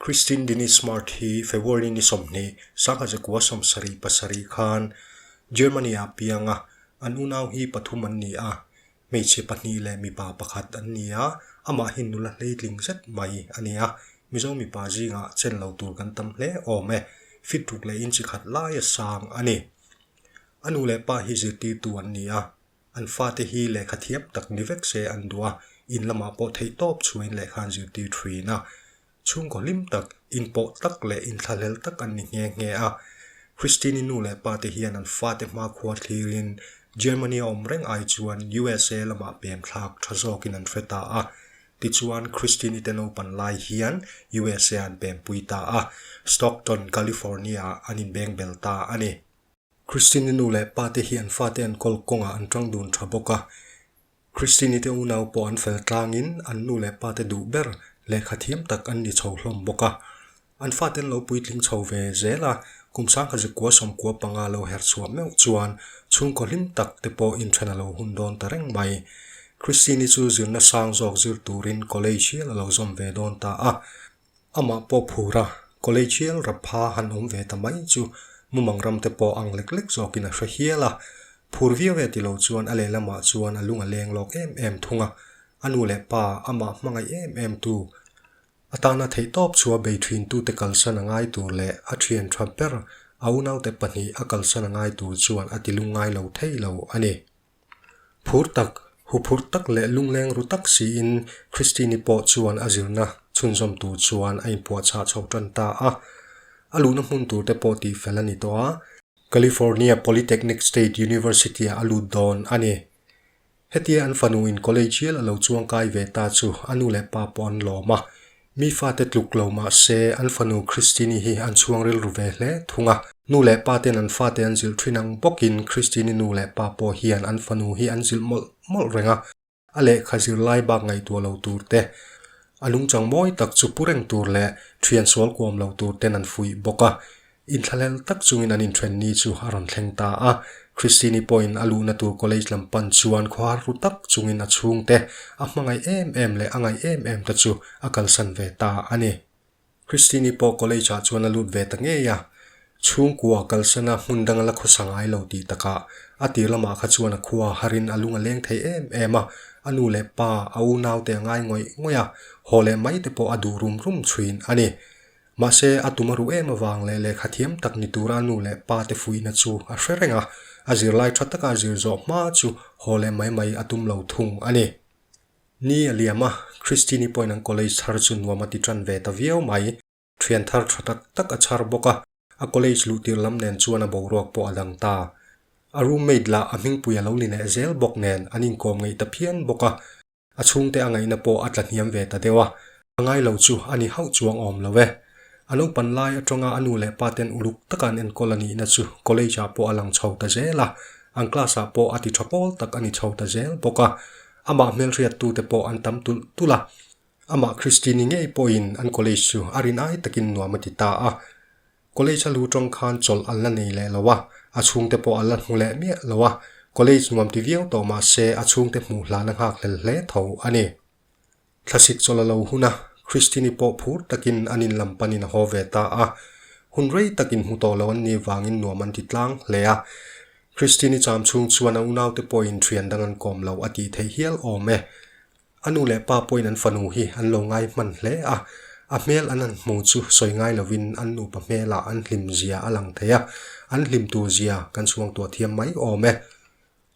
Christine Denise Smart hi February ni 20, 1977 khan Germany-ah piang a, an unau hi pathum an ni a, hmeichhe pahnih leh mipa pakhat an ni a, amah hi nula hleitling zet mai a ni a, Mizo mipa zingah chen lo tur kan tam hle awm e, fit ruk leh inchi khat laia sang a ni. A nu leh pa hi zirtirtu an ni a, an fate hi lehkha thiam tak ni vek se an duh a, in lamah pawh theihtawp chhuain lehkha an zirtir thin a. Chhungkaw hlim tak, inpawh tak leh inthlahlel tak an ni nghe nghe a. Christine-i nu leh pa te hian an fate hmakhua thlirin Germany a awm reng ai chuan USA lamah pem thlak tha zawkin an hre ta a. Tichuan, Christine-i te naupan lai hian USA an pempui ta a, Stockton, California-ah an inbeng bel ta a ni. Christine-i nu leh pa te hi an fate an kawl kawngah an tang dun tha bawk a. Christine-i te unau pawh an fel tlangin an nu leh pa te duh ber lehkha thiam tak an ni chho hlawm bawk a. An fate an lo puitling chho ve zel a, kum sangkha zikua 95 lo her chhuah meuh chuan chhungkaw hlim tak te pawh inthen a lo hun dawn ta reng mai. Christine-i chu zirna sang zawk zir turin college hial a lo zawm ve dawn ta a. Amah pawh phur a, college hial rapha han awm ve ta mai chu mumang ram te pawh ang lek lek zawkin a hre hial a. Phur viau e ti lo chuan a lehlamah chuan a lung a leng lawk em em thung a. A nu leh pa amah hmangaih em em tu, a tana theihtawp chhuah bei thin tute kalsan a ngai tur leh a thian tha ber a unaute pahnih a kalsan a ngai tur chuan a ti lungngai lo thei lo a ni. Phur tak, huphurh tak leh lungleng ru tak siin Christine-i pawh chuan a zirna chhunzawm tur chuan a inpuahchah chho tan ta a. A luhna hmun tur te pawh tihfel a ni tawh a. California Polytechnic State University-ah a lut dawn a ni. Hetia an fanu in college hial a lo chuangkai ve ta chu a nu leh pa pawh an lawm a. Mi fate tluk lo mah se an fanu Christine-i hi an chhuang rilru ve hle thung a. Nu leh pa ten an fate an zilh thin ang bawkin Christine-i nu leh pa pawh hian an fanu hi an zilh mawlh mawlh reng a. A lehkha zirlai bak ngaihtuah lo tur te, a lungchang mawi tak chu pu reng tur leh thian sual kuam lo tur ten an fuih bawk a. Inthlahlel tak chungin an inthen ni chu a rawn thleng ta a. Christine-i pawhin a luhna tur college lam pan chuan khawhar ru tak chungin a chhungte a hmangaih em em leh a ngaih em em te chu a kalsan ve ta a ni. Christine-i pawh college ah chuan a lut ve ta ngei a, chhungkua kalsana hmun dang a la khawsa ngai lo tih takah a tir lamah kha chuan a khua harin a lung a leng thei em em a, a nu leh pa, a unaute a ngai ngawih ngawih a, haw leh mai te pawh a duh rum rum chhuin a ni. Mahse, a tum a ruh em avang leh lehkha thiam tak ni tura a nu leh pa te fuihna chu a hre reng a, a zirlai tha taka a zir zawh hma chu haw leh mai mai a tum lo thung a ni. Ni a liam a, Christine-i pawhin an college thar chu nuam a ti tan ve ta viau mai. Thian thar tha tak tak a chhar bawk a, a college luh tir lam nen chuan a boruak pawh a dang ta. A roommate lah a hmingpui a lo ni leh zel bawk nen an inkawm ngeih ta phian bawk a, a chhungte a ngaihna pawh a tla hniam ve ta deuh a, a ngai lo chu a ni hauh chuang awm lo e. A naupan lai atanga a nu leh pa ten uluk taka an enkawl a nihna chu college ah pawh a lang chho ta zel a, an class ah pawh a ti tha pawl tak a ni chho ta zel bawk a. Amah hmelhriattute pawh an tam tulh tulh a, amah Christine-i ngei pawhin an college chu a rin ai takin nuam a ti ta a. College a lu tawng khan chawlh an la nei leh lo a, a chhungte pawh an la hmu leh miah lo a, college nuam ti viau tawh mah se a chhungte hmuh hlan a nghak hlel hle tho a ni. Thlasik chawlh a lo hun a, Christine-i pawh phur takin an in lam panin a haw ve ta a. Hun rei takin hmu tawh lo an nih vangin nuam an ti tlang hle a. Christine-i cham chhung chuan a unaute pawhin thian dang an kawm lo a tih theih hial awm e. A nu leh pa pawhin an fanu hi an lo ngai hman hle a, a hmel an han hmu chu sawi ngai lovin an nupa hmelah an hlim zia a lang thei a, an hlim tur zia kan chhuangtuah thiam mai awm e.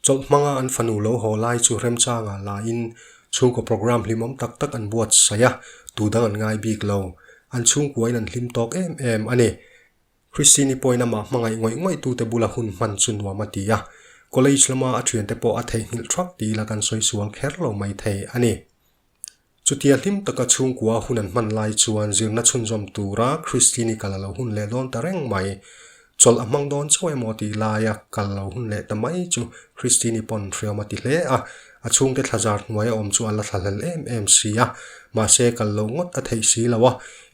Chawlh hmanga an fanu lo haw lai chu remchangah lain chhungkaw programme hlimawm tak tak an buatsaih a, tu dang an ngai bik lo. An chhungkuain an hlim tawk em em a ni. Christine-i pawhin amah hmangaih ngawih ngawih tute bula hun hman chu nuam a ti a, college lama a thiante pawh a theihnghilh thak ti ila kan sawi sual kher lo mai thei a ni. Chutia hlim taka chhungkua hun an hman lai chuan zirna chhunzawm tura Christine-i kal a lo hun leh dawn ta reng mai. Chawlh a hmang dawn chauh emaw tih laia kal lo hun leh ta mai chu Christine-i pawn hriam a ti hle a, a chhungte thlazar hnuaia awm chu a la thlahlel em em si a, mahse kal lo ngawt a theih si lo a,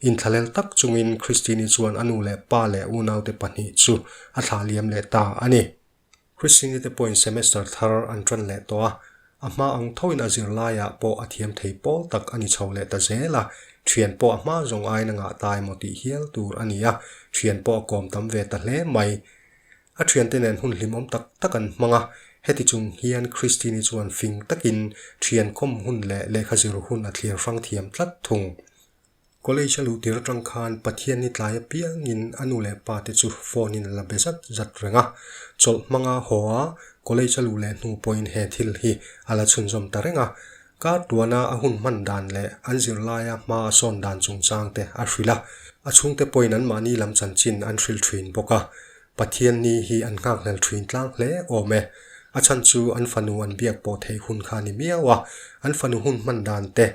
inthlahlel tak chungin Christine-i chuan a nu leh pa leh unaute pahnih chu a thlah liam leh ta a ni. Christine-i te pawhin semester thar an tan leh tawh a, a hma ang thoin a zirlaiah pawh a thiam thei pawl tak a ni chho leh ta zel a. Thian pawh a hma zawng aiin a ngah ta emaw tih hial tur a ni a, thian pawh a kawm tam ve ta hle mai. A thiante nen hun hlimawm tak tak an hmang a, heti chung hian Christine-i chuan fing takin thian khawm hun leh lehkha zir hun a thlir hrang thiam tlat thung. College a luh tir atang khan Pathian ni tlai apiangin a nu leh pa te chu phone in a la be zat zat reng a, chawlh hmanga haw a college a luh leh hnu pawhin he thil hi a la chhunzawm ta reng a. Kar tuana a hun hman dan leh an zirlaia hma a sawn dan chungchang te a hrilh a, a chhungte pawhin anmahni lam chanchin an hrilh thin bawk a. Pathian ni hi an nghakhlel thin tlang hle awm e. A chhan chu an fanu an biak pawh theih hun kha a ni miau a, an fanu hun hman dan te,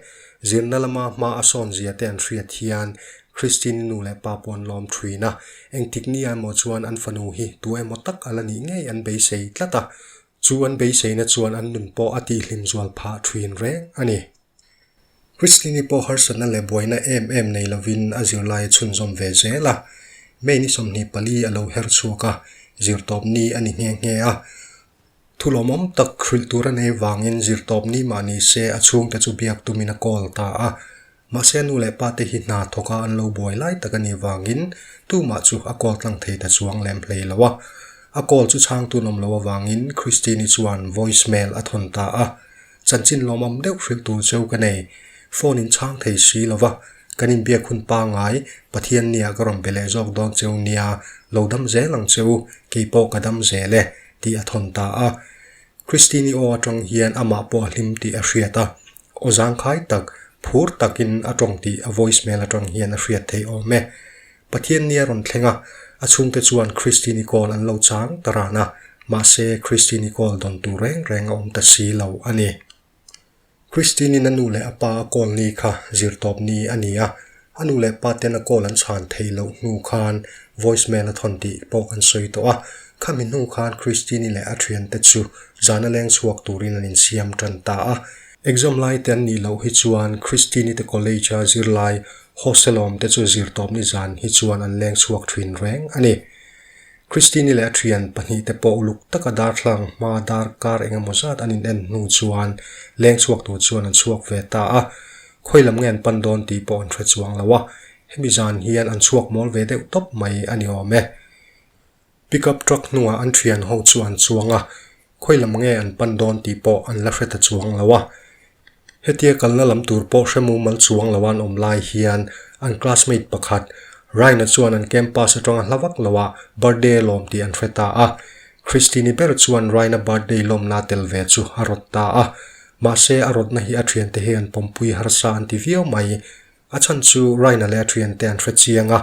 zirna lama hma a sawn zia te an hriat hian Christine nu leh pa pawh an lawm thin a, engtik nia emaw chuan an fanu hi tu emaw tak a la nih ngei an beisei tlat a, chu an beiseina chuan an nun pawh a tihhlim zual phah thin reng a ni. Christine-i pawh harsatna leh buaina em em nei lovin a zirlai a chhunzawm ve zel a. May ni 24 a lo her chhuak a, zirtawp ni a ni nghe nghe a. Thulawmawm tak hrilh tur a nei vangin zirtawp ni mah ni se a chhungte chu biak tumin a call ta a. Mahse a nu leh pa te hi hna thawka an lo buai lai tak a nih vangin tumah chu a call tlang thei ta chuang lem hlei lo a. A call chu chhangtu an awm loh avangin Christine-i chuan voice mail a thawn ta a. Chanchin lawmawm deuh hrilh tur cheu ka nei. Phone in chhang thei si lo va, kan inbiak hun pangngai Pathian nia ka rawn be leh zawk dawn cheu nia, lo dam zel ang cheu, kei pawh ka dam zel e, tih a thawn ta a. Christine-i aw atang hian amah pawh a hlim tih a hriat a, aw zangkhai tak, phur takin a tawng tih a voice mail atang hian a hriat theih awm e. Pathian nia rawn thleng a, a chhungte chuan Christine-i call an lo chang ta ran a, mahse Christine-i call dawn tur reng reng a awm ta si lo a ni. Christine-in a nu leh a pa a call ni kha zirtawp ni a ni a, a nu leh pa ten a call an chhan theih loh hnu khan voice mail a thawn tih pawh an sawi tawh a, khami hnu khan Christine-i leh a thiante chu zana leng chhuak turin an insiam tan ta a. Exam lai te an nih loh hi chuan Christine-i te college-a zirlai Hostel awm te chu zirtawpni zan hi chuan an leng chhuak thin reng a ni. Christine-i leh a thian pahnihte pawh uluk taka darthlang hma darkar eng emaw zat an in en hnu chuan leng chhuak tur chuan an chhuak ve ta a, khawi lam nge an pan dawn tih pawh an hre chuang lo a, hemi zan hian an chhuak mawl ve deuh tawp mai a ni awm e. Pickup truck hnungah an thian ho chu an chuang a, khawi lam nge an pan dawn tih pawh an la hre ta chuang lo a. Hetia kalna lam tur pawh hre mumal chuang lo an awm lai hian an classmate pakhat Ryan-a chuan an campus atanga hla vak loah birthday a lawm tih an hre ta a. Christine-i ber chuan Ryan-a birthday lawmna tel ve chu a rawt ta a. Mahse a rawtna hi a thiante hi an pawmpui harsa an ti viau mai. A chhan chu Ryan-a leh a thiante an hre chiang a,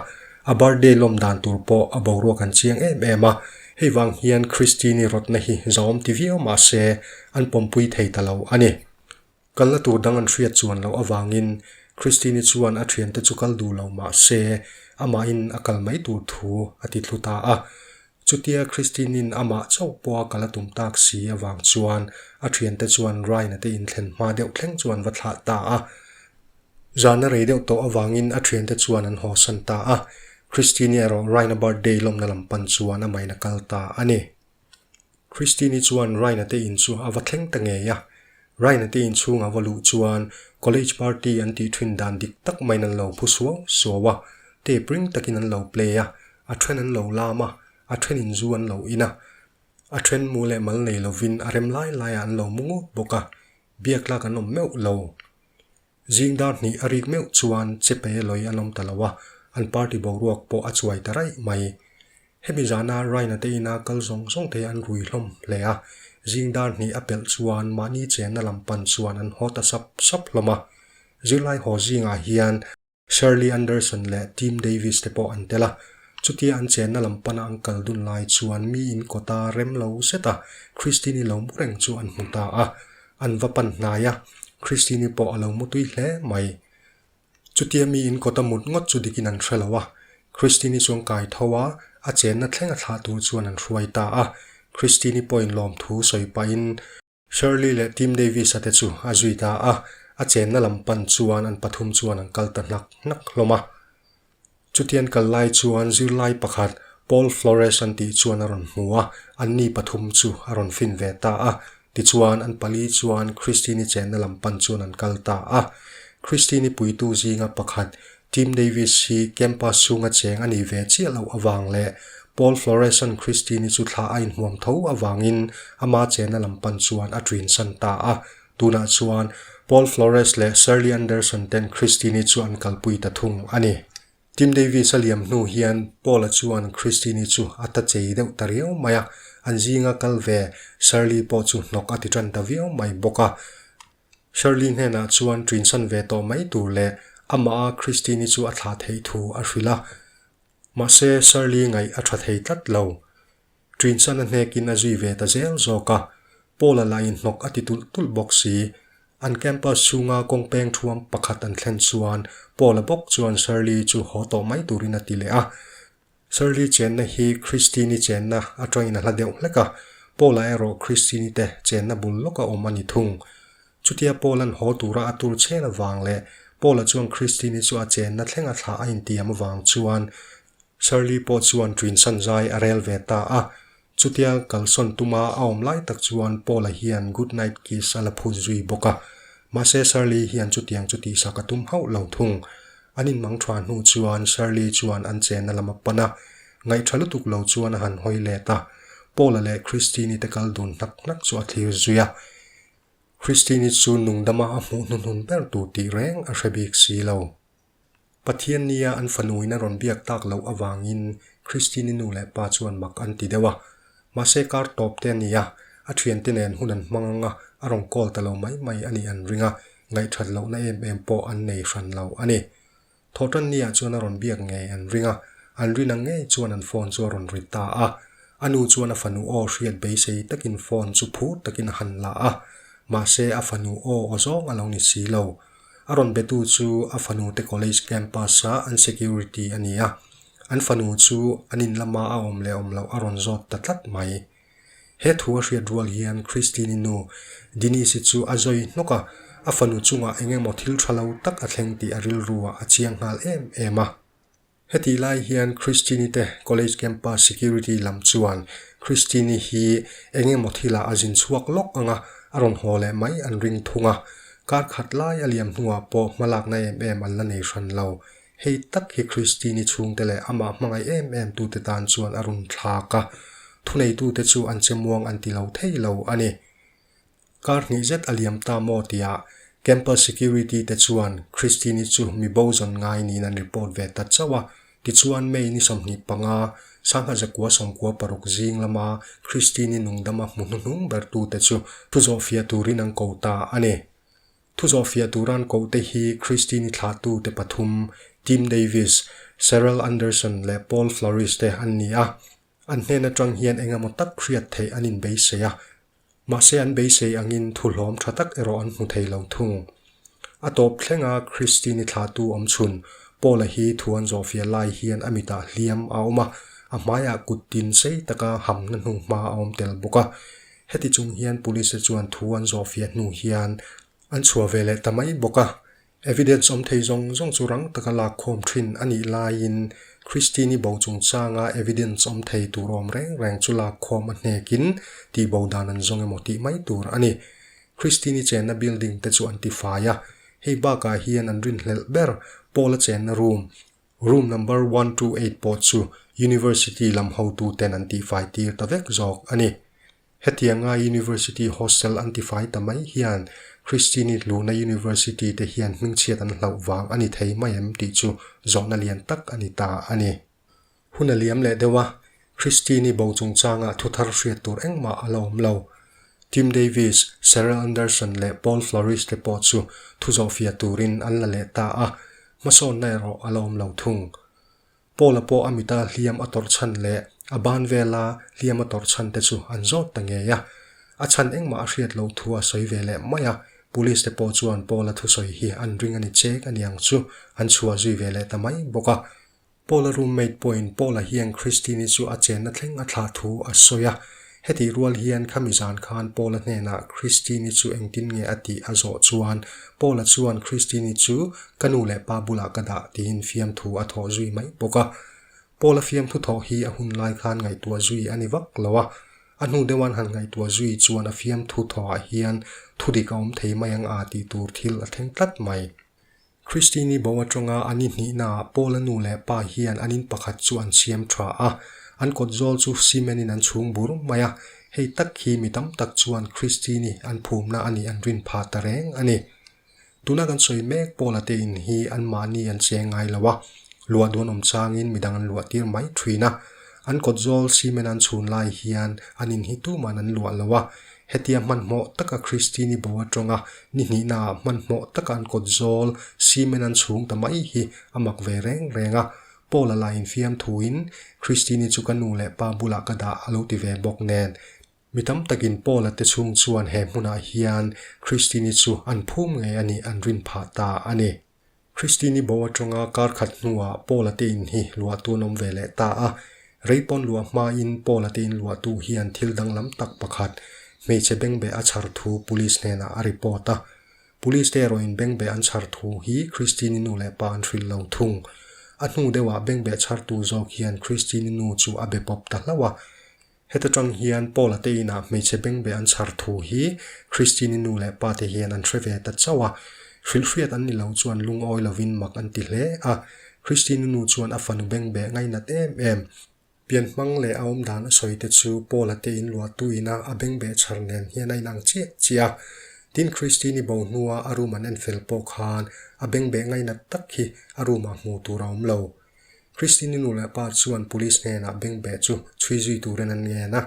a birthday lawm dan tur pawh a boruak an chiang em em a, hei vang hian Christine-i rawtna hi zahawm ti viau mah se an pawmpui thei ta lo a ni. Kalna tur dang an hriat chuan loh avangin Christine-i chuan a thiante chu kal duh lo mah se amahin a kal mai tur thu a ti thlu ta a. Chutia Christine-in amah chauh pawha kal a tum tak si avang chuan a thiante chuan Ryan-a te inthlen hma deuh thleng chuan va thlah ta a. Zan a rei deuh tawh avangin a thiante chuan an hawsan ta a, Christine-i erawh Ryan-a birthday lawmna lam pan chuan amahin a kal ta a ni. Christine-i chuan Ryan-a te in chu a va thleng ta ngei a, Ryan-a te in chhunga va luh chuan college party an tih thin dan dik tak maiin an lo phu suau suau a, tape ring takin an lo play a, a then an lo lam a, a thenin zu an lo in a, a then mu leh mal nei lovin a rem lai laiah an lo mu ngawt bawk a, biak tlak an awm meuh lo. Zing dar hnih a rik meuh chuan che pe lawi an awm ta lo a, an party boruak pawh a chuai ta raih mai. Hemi zana Ryan-a te ina kal zawng zawng te an rui hlawm hle a, zing dar hnih a pelh chuan mahni chenna lam pan chuan an haw ta sap sap hlawm a. Zirlai haw zingah hian Shirley Anderson leh Tim Davis te pawh an tel a, chutia an chenna lam pana an kal dun lai chuan mi in kawta rem lo zet a Christine-i lo mu reng chu an hmu ta a, an va pan hnai a, Christine-i pawh a lo mu tui hle mai. Chutia mi in kawta mut ngawt chu dikin an hre lo a, Christine-i chuan kai tho a, a chenna thleng a thlah tur chuan an hruai ta a, Christine-i pawhin lawmthu sawi pahin, Shirley leh Tim Davis-a te chu a zui ta a, a chenna lam pan chuan an pathum chuan an kal ta hnak hnak hlawm a. Chutian kal lai chuan zirlai pakhat Paul Flores an tih chuan a rawn hmu a, anni pathum chu a rawn fin ve ta a. Tichuan an pali chuan Christine-i chenna lam pan chuan an kal ta a. Christine-i puitu zinga pakhat Tim Davis hi campus chhunga cheng a nih ve chiah loh avang leh Paul Flores-a'n Christine-i chu thla a inhmuam tho avangin ama chenna lam pan chuan a ṭinsan ta a. Tunah chuan Paul Flores leh Shirley Anderson ten Christine-i chu an kalpui ta thung a ni. Tim Davis a liam hnu hian Paul-a chuan Christine-i chu a ta chei deuh ta riau mai a, an zinga kal ve Shirley pawh chu hnawk a ti ṭan ta viau mai bawk a. Shirley hnenah chuan ṭinsan ve tawh mai tur leh amah a Christine-i chu a thlah theih thu a hrilh a. Mahse, Shirley ngaih a ṭha thei tlat lo. Ṭinsan a hnekin a zui ve ta zel zawk a, Paul-a lahin hnawk a ti tulh tulh bawk si. An campus chhunga kawng peng thuam pakhat an thlen chuan Paul-a bawk chuan Shirley chu haw tawh mai turin a ti leh a. Shirley chenna hi Christine-i chenna atangin a hla deuh hlek a, Paul-a erawh Christine-i te chenna bul lawka awm a ni thung. Chutia Paul-a'n haw tura a tur chhen avang leh Paul-a chuan Christine-i chu a chenna thleng a thlah a intiam avang chuan Shirley pawh chuan ṭinsan zai a rel ve ta a. Chutia kalsawn tuma a awm lai tak chuan Paul-a hian good night kiss a la phut zui bawk a. Mahse Shirley hian chutiang chu tihsak a tum hauh lo thung. An inmang ṭha hnu chuan Shirley chuan an chenna lam a pan a. Ngaihṭha lutuk lo chuan a han hawi let a. Paul-a leh Christine-i te kal dun hnak hnak chu a thlir zui a. Christine-i chu nungdama a hmuh hnuhnun ber tur tih reng a hre bik si lo. Pathian nia an fanuin a rawn biak tak loh avangin Christine-i nu leh pa chuan mak an ti deuh a. Mahse kar tawp te a ni a, a thiante nen hun an hmang ang a, a rawn call ta lo mai mai a nih an ring a, ngaihthat lohna em em pawh an nei hran lo a ni. Thawhtan nia chuan a rawn biak ngei an ring a, an rin ang ngei chuan an phone chu a rawn ri ta a. A nu chuan a fanu aw hriat beisei takin phone chu phur takin a han la a, mahse a fanu aw aw zawng a lo ni si lo. A rawn betu chu a fanu te college campus a an security a ni a, an fanu chu an in lama a awm leh awm loh a rawn zawt ta tlat mai. He thu a hriat rual hian Christine-i nu Denise-i chu a zawi hnawk a, a fanu chungah eng emaw thil tha lo tak a thleng tih a rilru ah a chiang nghal em em a. Hetih lai hian Christine-i te college campus security lam chuan Christine-i hi eng emaw thilah a zin chhuak lawk ang a, a rawn haw leh mai an ring thung a. Kar khat lai a liam hnuah pawh hmalakna em em an la nei hran lo. Hei tak hi Christine-i chhungte leh amah hmangaih em em tute tan chuan a rawn thlak a, thuneitute chu an che muang an ti lo thei lo a ni. Kar hnih zet a liam ta maw tia Campus Security te chuan Christine-i chu mi bo zawn ngai niin an report ve ta chauh a. Tichuan May ni 25, 1996 zing lama Christine-i nungdama hmu hnuhnung ber tute chu thu zawhfiah turin an ko ta a ni. Thu zawhfiah tura an kohte hi Christine-i thlahtute pathum, Tim Davis, Cheryl Anderson leh Paul Floris te an ni a. An hnen atang hian eng emaw tak hriat theih an inbeisei a, mahse an beisei angin thu hlawm tha tak erawh an hmu thei lo thung. A tawp thlenga Christine-i thlahtu awm chhun, Paul-a hi thu an zawhfiah lai hian a mitah hliam a awm a, a hmaiah kut tin sei taka hamna hnu hma a awm tel bawk a. Heti chung hian police-te chuan thu an zawhfiah hnu hian an chhuah ve leh ta mai bawk a. Evidence awm thei zawng zawng chu rang taka lak khawm thin a nih laiin Christine-i bo chungchanga evidence awm thei tur awm reng reng chu lak khawm a hnekin tihbo dan an zawng emaw tih mai tur a ni. Christine-i chenna building te chu an tifai a, hei bakah hian an rinhlelh ber Paul-a chenna room, room number 128 pawh chu University lam hotuten an tihfai tir ta vek zawk a ni. Hetianga University hostel an tifai ta mai hian Christine-i luhna University te hian hmingchhiat an hlauh vang a ni thei mai em tih chu zawhna lian tak a ni ta a ni. Hun a liam leh deuh a, Christine-i bo chungchangah thu thar hriat tur engmah a la awm lo. Tim Davies, Cheryl Anderson leh Paul Floris te pawh chu thu zawhfiah turin an la leh ta a, hmasawnna erawh a la awm lo thung. Paula pawh a mita hliam a tawrh chhan leh a ban vela hliam a tawrh chhan te chu an zawt ta ngei a. A chhan engmah a hriat loh thu a sawi ve leh mai a, Police te pawh chuan Paula thusawi hi an ring a ni chek a niang chu an chhuah zui ve leh ta mai bawk a. Paula roommate pawhin Paula hian Christine-i chu a chenna thleng a thlah thu a sawi a. Hetih rual hian khami zan khan Paula hnenah Christine-i chu engtin nge a tih a zawh chuan Paula chuan Christine-i chu ka nu leh pa bulah ka dah tiin fiamthu a thawh zui mai bawk a. Paula fiamthu thawh hi a hun lai khan ngaihtuah zui a ni vak lo a. A hnu deuhan han ngaihtuah zui chuan a fiamthu thawhah hian thudik a awm thei mai ang a tih tur thil a thleng tlat mai. Christine-i bo atanga an inhnihnaah Paul-a nu leh pa hian an in pakhat chu an siam tha a, an kawt zawl chu cement-in an chhung bur mai a, hei tak hi mi tam tak chuan Christine-i an phumna a nih an rin phah ta reng a ni. Tuna kan sawi mek Paul-a te in hi anmahni an cheng ngai lo a, luah duan awm changin midang an luah tir mai thin a, an kawt zawl cement an chhun lai hian an in hi tuman an luah lo a, Hetia hmanhmawh taka Christine-i bo atanga ni hnihnaah hmanhmawh taka an kawt zawl cement an chhung ta mai hi a mak ve reng reng a. Paul-a lah infiam thuin Christine-i chu ka nu leh pa bulah ka dah a lo ti ve bawk nen. Mi tam takin Paul-a te chhung chuan he hmunah hian Christine-i chu an phum ngei a nih an rin phah ta a ni. Christine-i bo atanga kar khat hnuah Paul-a te in hi luahtu an awm ve leh ta a. Rei pawn luah hmain Paul-a te in luahtu hian thil danglam tak pakhat, hmeichhe bengbeh a chhar thu police hnenah a report a. Police te erawhin bengbeh an chhar thu hi Christine-i nu leh pa an hrilh lo thung. A hnu deuhah bengbeh chhartu zawk hian Christine-i nu chu a be pawp ta hlauh a. Heta tang hian Paul-a te inah hmeichhe bengbeh an chhar thu hi Christine-i nu leh pa te hian an hre ve ta chauh a. Hrilhhriat an ni lo chuan lungawi lovin mak an ti hle a. Christine-i nu chuan a fanu bengbeh ngainat em em. Pianhmang leh a awmdan a sawi te chu Paul-a te in luahtu ina a bengbeh chhar nen hian a inang chiah chiah a. Tin, Christine-i bo hnua a room an enfel pawh khan a bengbeh ngainat tak hi a room-ah hmuh tur a awm lo. Christine-i nu leh pa chuan police hnenah bengbeh chu chhui zui turin an ngen a.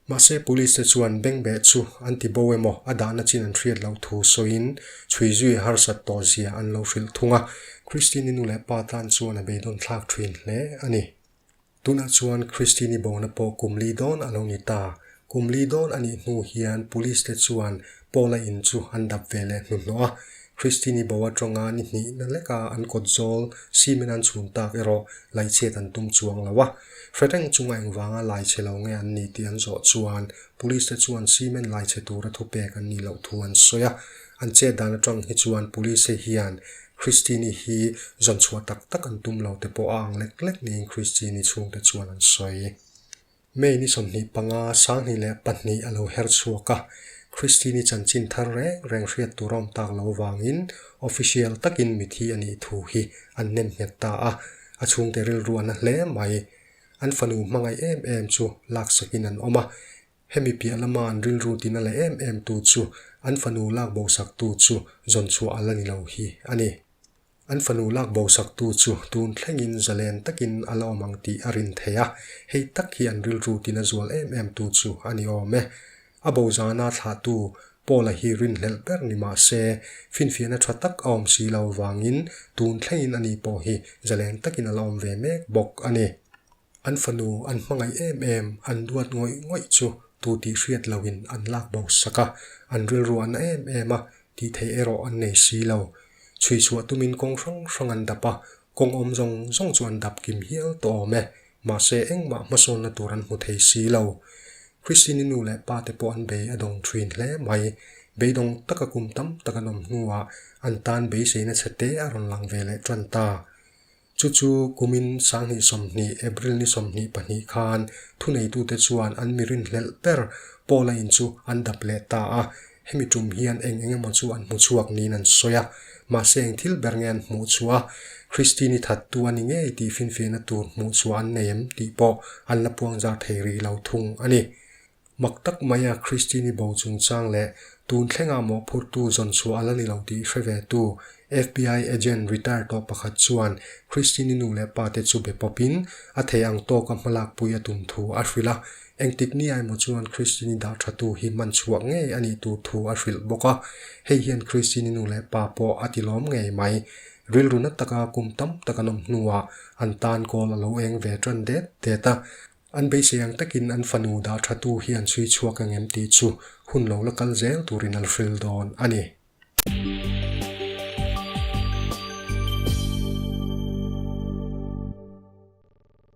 Mahse police te chuan bengbeh chu an ti bo emaw a dahna chin an hriat loh thu sawiin chhui zui harsat tawh zia an lo hrilh thung a. Christine-i nu leh pa tan chuan a beidawn thlak thin hle a ni. Tunah chuan Christine-i bona pawh kum li dawn a lo ni ta. Kum li dawn a nih hnu hian police te chuan Paul-a in chu an dap ve leh hnuhnawh a. Christine-i bo atanga ni hnihna leka an kawt zawl cement an chhun tak erawh laichhiat an tum chuang lo a. Hre reng chunga engvanga laichhe lo nge an ni tih an zawh chuan police te chuan cement laichhe tura thupek an nih loh thu an sawi a. An chet dan atang hi chuan police te hian Christine-i hi zawn chhuah tak tak an tum lo te pawh a ang lek lek niin Christine-i chhungte chuan an sawi. May ni 25, 2002 a lo her chhuak a, Christine-i chanchin thar reng reng hriat tur a awm tak lo vangin official takin mithi a nih thu hi an nem nghet ta a, a chhungte rilru a na hle mai. An fanu hmangaih em em chu laksakin an awm a, Hemi piah lama an rilru tina leh em em tu chu an fanu lak bo sak tu chu zawn chhuah a la ni lo hi a ni. An fanu lak bo sak tu chu tun thlengin zalen takin a la awm ang tih a rin thei a, hei tak hi an rilru tina zual em em tu chu a ni awm e. A bo zana thlahtu Paul-a hi rinhlelh ber ni mah se, finfiahna tha tak a awm si lo vangin tun thlengin ani pawh hi zalen takin a la awm ve mek bawk a ni. An fanu an hmangaih em em, an duat ngawih ngawih chu tu tih hriat loin an lak bo sak a, an rilru a na em em a, tih theih erawh an nei si lo. Chhui chhuah tumin kawng hrang hrang an dap a, kawng awm zawng zawng chu an dap kim hial tawh awm e, mahse engmah hmasawnna tur an hmu thei si lo. Christine-i nu leh pa te pawh an bei a dawng thin hle mai. Beidawng taka kum tam tak an awm hnuah an tan beiseina chhe te a rawn lang ve leh tan ta. Chu chu kumin 2020 April ni 22 khan thuneitute chuan an mi rinhlelh ber Paul-a in chu an dap leh ta a, hemi tum hian eng eng emaw chu an hmu chhuak niin an sawi a. Mahse eng thil ber nge an hmuh chhuah a, Christine-i thattu a ni ngei tih finfiahna tur hmuh chhuah an nei em tih pawh an la puang zar thei rih lo thung a ni. Mak tak maia Christine-i bo chungchang leh tun thlengah mawhphurtu zawn chhuah a la ni lo tih hre ve tu FBI agent retire tawh pakhat chuan Christine-i nu leh pa te chu be pawpin a thei ang tawka hmalakpui a tum thu a hrilh a. Engtik ni emaw chuan Christine-i dah thatu hi man chhuah ngei a nih tur thu a hrilh bawk a. Hei hian Christine-i nu leh pa pawh a ti lawm ngei mai. Rilru na taka kum tam tak an awm hnuah an tan kawl a lo eng ve tan det det a. An beisei ang takin an fanu dah thatu hi an chhui chhuak ang em tih chu hun lo la kal zel turin a la hril dawn a ni.